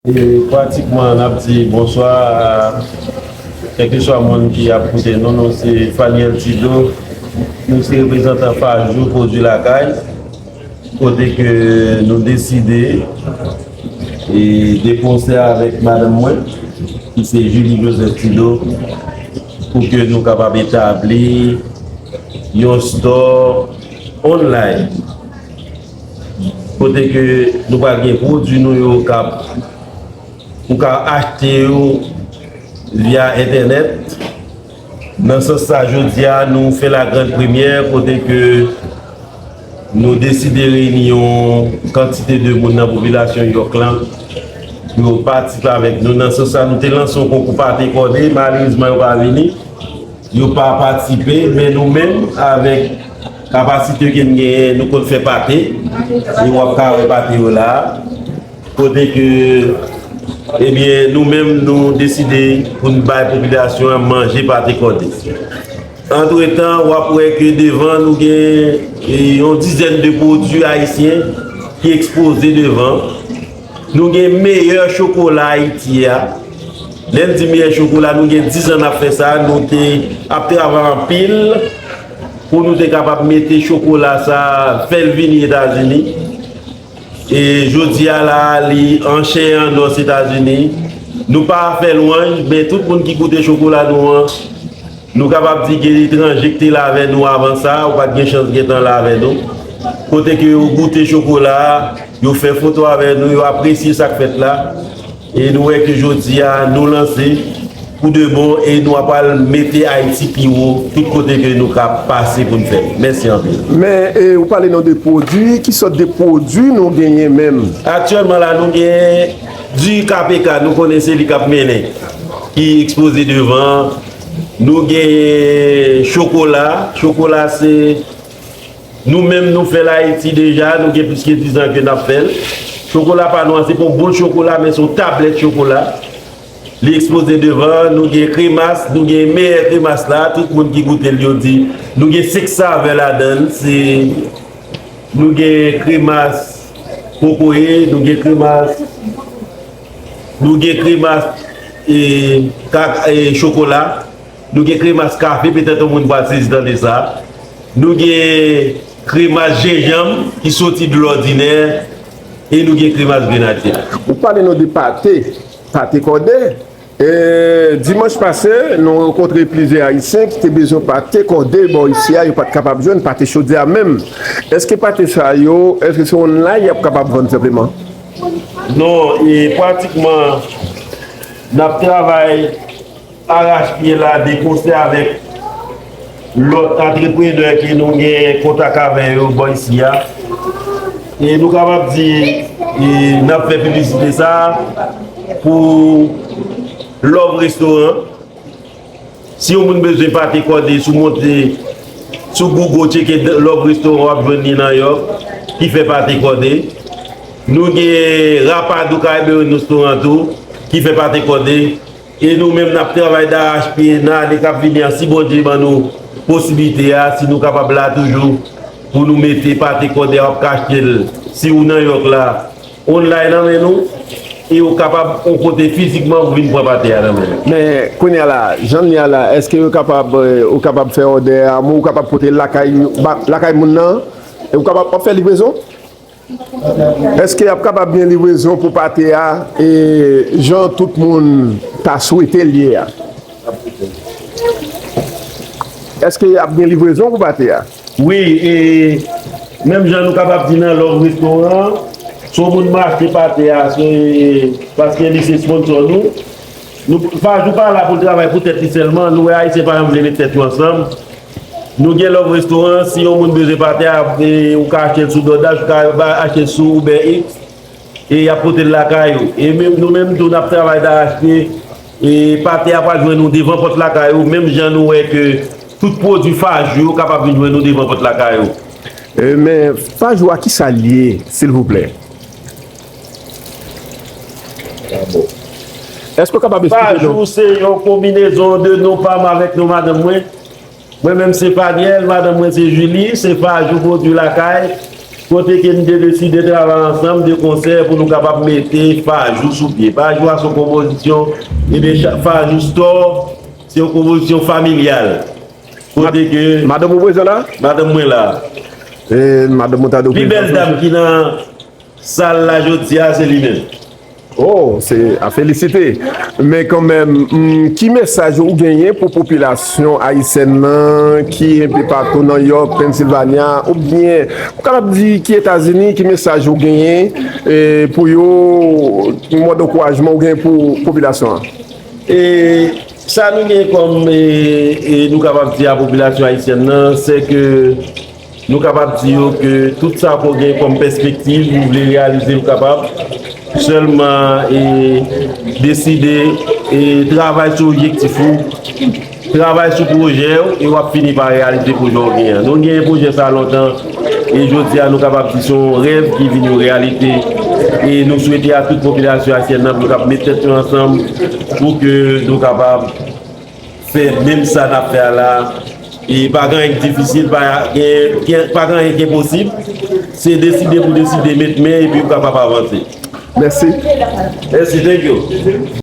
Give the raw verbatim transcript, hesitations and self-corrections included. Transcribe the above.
E pratikman, n ap di bonswa a kèlkeswa moun ki ap koute nou. Nou se Faniel Tido. Nou se reprezantan Fajou Pwodui Lakay, kote ke nou deside, e de konsè avèk madanm mwen, ki se Julie Joseph Tido, pou ke nou kapab etabli yon store online, kote ke nou pral gen pwodui nou yo k ap, ou ka achte yo via entènèt. Nan sans sa, jodi a, nou fè la grande première, kote ke nou deside reyini yon kantite de moun nan popilasyon York lan pou yo patisipe avèk nou. Nan sans sa, nou te lanse yon konkou pate kòde, malerezman, yo pa vini, yo pa patisipe, men nou menm, avèk kapasite ke n genyen, nou konn fè pate, e w ap ka wè pate yo la a, kote ke, ebyen, nou menm, nou deside pou n bay popilasyon an manje pate kòde. Antretan, w ap wè ke devan, nou gen, e, yon dizèn de pwodui ayisyen ki ekspoze devan. Nou gen meyè chokola Ayiti a. Lè n di meyè chokola, nou gen diz an n ap fè sa. Nou te ap travay anpil pou nou te kapab mete chokola sa, fè l vini Etazini. E jodi a la, li an chè e an os Etazini. Nou pa fè lwanj, men tout moun ki goute chokola nou an, nou kapab di gen etranje ki te la avè nou avan sa, ou pa t gen chans gentan la avè nou. Kote ke yo goute chokola a, yo fè foto avè nou, yo apresye sa k fèt la. E nou wè ke jodi a, nou lanse pou de bon e nou ap al mete Ayiti pi wo tout kote ke nou ka pase pou n fè l. Mèsi anpil. Men, e, ou pale nou de pwodui, ki sòt de pwodui nou genyen menm? Aktyèlman la, nou gen di K P K, nou konnen se li k ap mennen, ki ekspoze devan. Nou gen chokola. Chokola, se nou menm, nou fè l Ayiti deja, nou gen plis ke diz an ke n ap fè l. Chokola pa nou an, se pa yon boul chokola, men se yon tablèt chokola. Li ekspoze devan, nou gen kremas, nou gen meyè kremas la, tout moun ki goute l, yo di, nou gen senk savè ladan l, se, nou gen kremas kokoye, nou gen kremas, nou gen kremas, e, ka-, e, chokola, nou gen kremas kafe, petèt yon moun pral sezi tande sa, nou gen kremas jenjanm ki soti de lòdinè, e nou gen kremas grenadye. Ou pale nou de pate, pate kòde. E, dimanch pase, nou rankontre plizyè Ayisyen ki te bezwen pate kòde bò isi a, yo pa t kapab jwenn pate chodi a menm. Èske pate sa yo, èske se online y ap kapab vann senpleman? Non, e pratikman, n ap travay arachpye la de konsè avèk lòt antreprenè ke nou gen kontak avè yo bò isi a. E nou kapab di, e n ap fè piblisite sa a pou Love Restaurant. Si yon moun bezwen pate kòde, si w monte sou Google, tcheke Love Restaurant, w ap jwenn li nan York, ki fè pate kòde. Nou gen Rapadou Caribbean Restaurant tou, ki fè pate kòde. E nou menm, n ap travay darachpye nan ane k ap vini an, si Bondye ban nou posiblite a, si nou kapab la toujou pou nou mete pate kòde a, w ap ka achte l. Si w nan York la, online nan men nou, e w kapab yon kote fizikman pou vin pran pate a nan men nou. Men kounye a la, jan l ye a la, èske yo kapab, eh, ou kapab fè òdè a, men ou kapab pote l lakay, ba- lakay moun nan, e ou kapab, w ap fè livrezon? Èske y ap kapab gen livrezon pou pate a, e jan tout moun ta swete l ye a? Èske y ap gen livrezon pou pate a? Wi, e menm jan nou kapab di nan Love Restaurant, si yon moun achte pate a, se paske li se sponsò nou. Nou, Fajou pa la pou l travay pou tèt li sèlman. Nou wè Ayisyen pa janm vle met tèt yo ansanm. Nou gen Love Restaurant, si yon moun bezwen pate a, e, ou ka achte l sou DoorDash, ou ka ba- achte l sou Uber Eats, e y ap pote l lakay ou. E menm, nou menm tou, n ap travay darachpye, e pate a pral jwenn ou devan pòt lakay ou, menm jan nou wè ke tout pwodui Fajou yo kapab vin jwenn ou devan pòt lakay ou. E, men, Fajou a, kisa l ye, silvouplè? Èske w kapab eksplike nou? Fajou se yon konbinezon de non pa m avèk non madanm mwen. Mwen menm se Faniel, madanm mwen se Julie, se Fajou Pwodui Lakay. kote ke n te deside travay ansanm de konsè pou nou kapab mete Fajou sou pye. Fajou a se yon konpozisyon, ebyen, cha- Fajou Store, se yon konpozisyon familyal. Kote ke Madanm ou prezan la? Madanm mwen la. E madanm ou ta dwe prezan tou. Pi bèl dam ki nan sal la jodi a, se li menm. Oh, se a felisite. Men kanmenm, hmm, ki mesaj ou genyen pou popilasyon ayisyèn nan ki enpe patou nan York, Pennsylvania, oubyen ou kapab di ki Etazini, ki mesaj ou genyen, eh, pou yo, mòd ankourajman ou genyen pou popilasyon an? E sa nou gen kòm, e, e nou kapab di a popilasyon ayisyèn nan, se ke nou kapab di yo ke tout sa ke w gen kòm pèspektiv, ou vle reyalize, ou kapab. Sèlman, e, deside, e, travay sou objektif ou, travay sou pwojè w, e w ap fini pa reyalize pwojè w gen an. Nou gen pwojè sa lontan, e jodi a nou kapab di se yon rèv ki vin yon reyalite. E nou swete a tout popilasyon ayisyèn nan pou nou kap met tèt nou ansanm pou ke nou kapab fè menm sa n ap fè a la. E pa gen anyen ki difisil, pa gen, gen, pa gen anyen ki enposib. Se deside pou deside, met men epi ou kapab avanse. Mèsi. Mèsi, thank you.